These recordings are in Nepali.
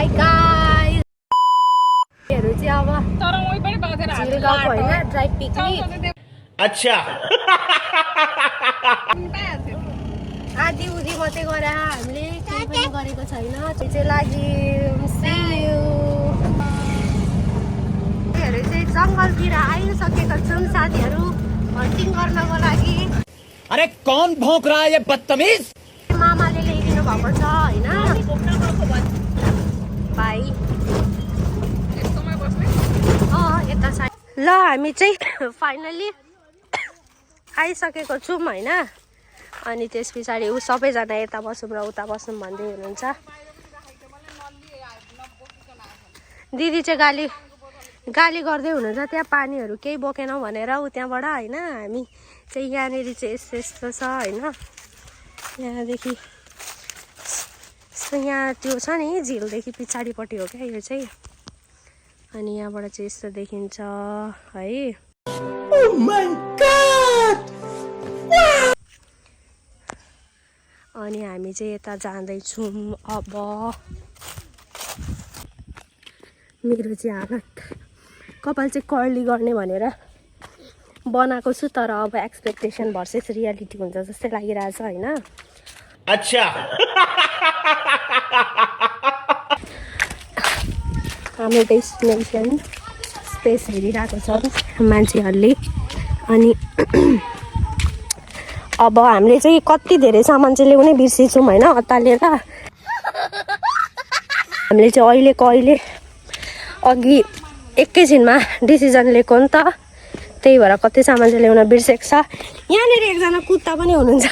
हाई गाइस हेरु चाहिँ अब तर मै पनि बाँधेर हाल्नु गएको हैन ड्राइभ पिकनिक अच्छा आधी उधी मात्रै गरे हामीले केही पनि गरेको छैन त्यो चाहिँ लाग्यो हेरु चाहिँ जंगलतिर आइसकेका छौं साथीहरु हन्टिङ गर्नको लागि अरे कौन भौंक रहा है ये बदतमीज मामाले ल्याइदिनु भएको छ हैन भाइ यता साइड ल हामी चाहिँ फाइनली आइसकेको छौं हैन अनि त्यसपछि उ सबैजना यता बसौँ र उता बसौँ भन्दै हुनुहुन्छ दिदी चाहिँ गाली गर्दै हुनुहुन्छ त्यहाँ पानीहरू केही बोकेनौ भनेर उ त्यहाँबाट हैन हामी चाहिँ यहाँनेरि चाहिँ यस्तो छ हैन यहाँदेखि यहाँ त्यो छ नि झिलदेखि पछाडिपट्टि हो क्या यो चाहिँ अनि यहाँबाट चाहिँ यस्तो देखिन्छ है Oh my God! अनि हामी चाहिँ यता जाँदैछौँ अब मेरो चाहिँ हालत कपाल चाहिँ कर्ली गर्ने भनेर बनाएको छु तर अब एक्सपेक्टेसन भर्सेस रियालिटी हुन्छ जस्तै लागिरहेछ हैन अच्छा हाम्रो डेस्टिनेसन स्पेस हेरिरहेको छ मान्छेहरूले अनि अब हामीले चाहिँ कति धेरै सामान चाहिँ ल्याउनै बिर्सेछौँ हैन अत्तालिएर हामीले चाहिँ अहिले अघि एकैछिनमा डिसिजन लिएको नि त त्यही भएर कति सामान चाहिँ ल्याउन बिर्सेको छ यहाँनिर एकजना कुत्ता पनि हुनुहुन्छ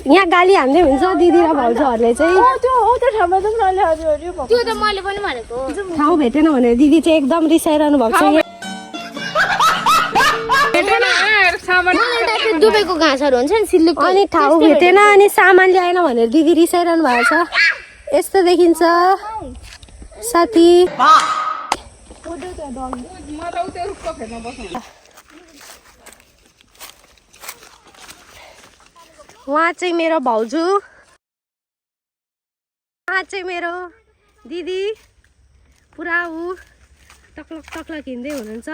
यहाँ गाली हान्दै हुन्छ दिदी र भाउजूहरूले चाहिँ त्यो त मैले पनि भनेको ठाउँ भेटेन भने दिदी चाहिँ एकदम रिसाइरहनु भएको छ दुबईको घाँसहरू हुन्छ नि सिल्लुको अनि ठाउँ भेटेन अनि सामान ल्याएन भनेर दिदी रिसाइरहनु भएको छ यस्तो देखिन्छ साथी उहाँ चाहिँ मेरो भाउजू उहाँ चाहिँ मेरो दिदी पुरा ऊ टक्लक हिँड्दै हुनुहुन्छ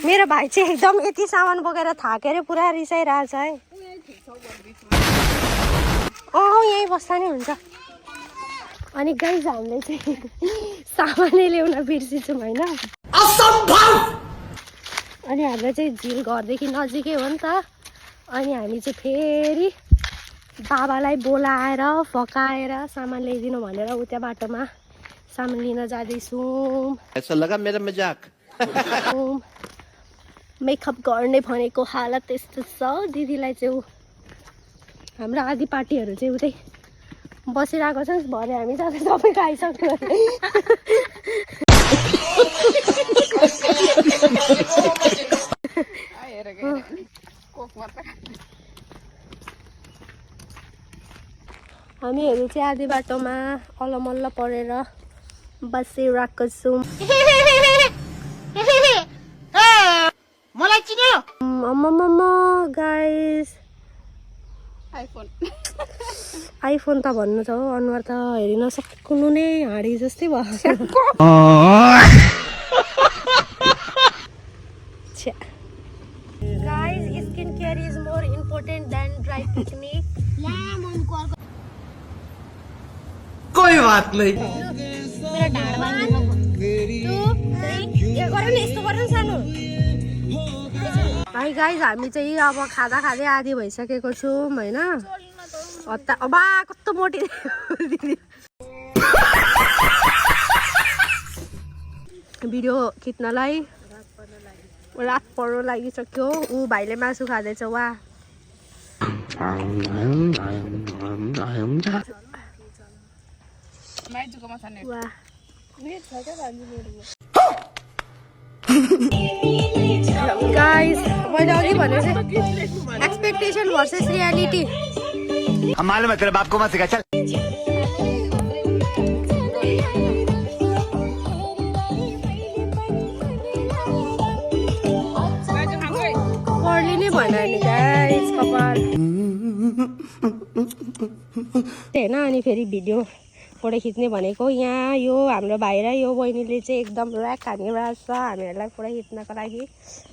मेरो भाइ चाहिँ एकदम यति सामान बोकेर थाकेर पुरा रिसाइरहेछ है यहीँ बस्दा नि हुन्छ अनि गाइस हामीले चाहिँ सामानै ल्याउन बिर्सिन्छौँ हैन अनि हाम्रो चाहिँ झिल घरदेखि नजिकै हो नि त अनि हामी चाहिँ फेरि बाबालाई बोलाएर फकाएर सामान ल्याइदिनु भनेर उता बाटोमा सामान लिन जाँदैछौँ ऐसा लगा मेरा मजाक मेकअप गर्ने भनेको हालत त्यस्तो छ दिदीलाई चाहिँ हाम्रो आधी पार्टीहरू चाहिँ उतै बसिरहेको छ भरे हामी जाँदै सबै खाइसक्यो हामीहरू चाहिँ आधी बाटोमा अलमल्ल परेर बसिरहेको छौँ मलाई चिन्यो गाइस आइफोन त भन्नु छ हो अनुहार त हेरिन सक्नु नै हाँडी जस्तै भयो guys skin care is more important then drive picnic कोई बात नहीं भाइ गाइस हामी चाहिँ अब खाँदा खाँदै आधी भइसकेको छौँ हैन अब कस्तो मोटी भिडियो खिच्नलाई रात पर्न लागिसक्यो ऊ भाइले मासु खाँदैछ वा गाइस मैले अघि भनेको एक्सपेक्टेसन भर्सेस रियालिटी मालूम है तेरे बाप को मत सिखा चल पर्ली नै भएन नि गाइस कपाल होइन अनि फेरि भिडियो फोटो खिच्ने भनेको यहाँ यो हाम्रो भाइ र यो बहिनीले चाहिँ एकदम ऱ्याक हानिरहेको छ हामीहरूलाई फोटो खिच्नको लागि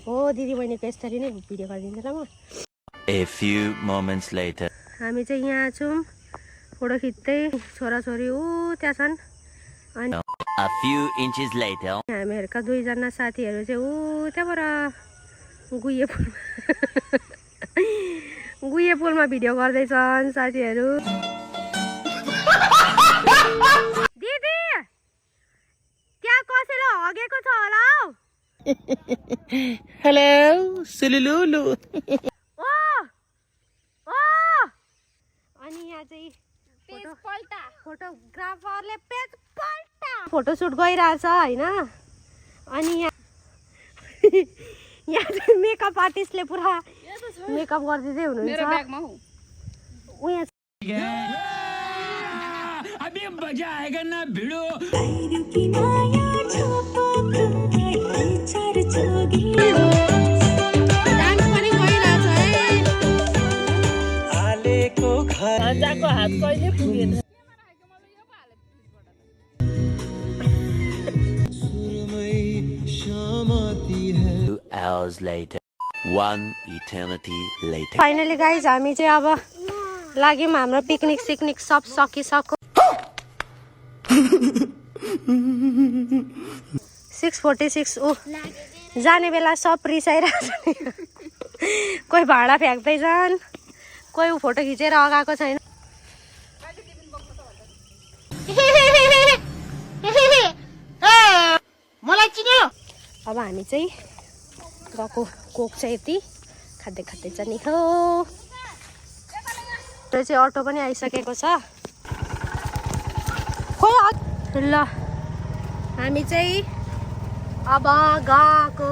हो दिदी बहिनीको यसरी नै भिडियो गरिदिन्छ ल म A few moments later. हामी चाहिँ यहाँ छौँ फोटो खिच्दै छोराछोरी ऊ त्यहाँ छन् अनि A few inches later. हामीहरूका दुईजना साथीहरू चाहिँ ऊ त्यहाँबाट गुये पुलमा भिडियो गर्दैछन् साथीहरू दिदी त्यहाँ कसैले हगेको छ होला हौ हेलो सुलुलुलु ओ ओ अनि यहाँ चाहिँ फोटोग्राफरले पेज पल्टा फोटोसुट गइरहेछ होइन अनि यहाँ चाहिँ मेकअप आर्टिस्टले पुरा मेकअप गरिदिँदै हुनुहुन्छ ऊ यहाँ अभी मजा आएगा ना भिड़ो डान्स पनि गइरहेछ है आलेको घर राजाको हात कहिले पुगेन 2 hours later. 1 eternity later. Finally guys हामी चाहिँ अब लाग्यौँ हाम्रो पिकनिक सिकनिक सब सकिसक्यो 6:46 ऊ जाने बेला सब रिसाइरहेको छ कोही भाँडा फ्याँक्दैछन् कोही फोटो खिचेर अगाएको छैन मलाई चिन्यो अब हामी चाहिँ गएको कोक चाहिँ यति खाँदै खाँदै जाने हो त्यो चाहिँ अटो पनि आइसकेको छ खोइ ल हामी चाहिँ अब गएको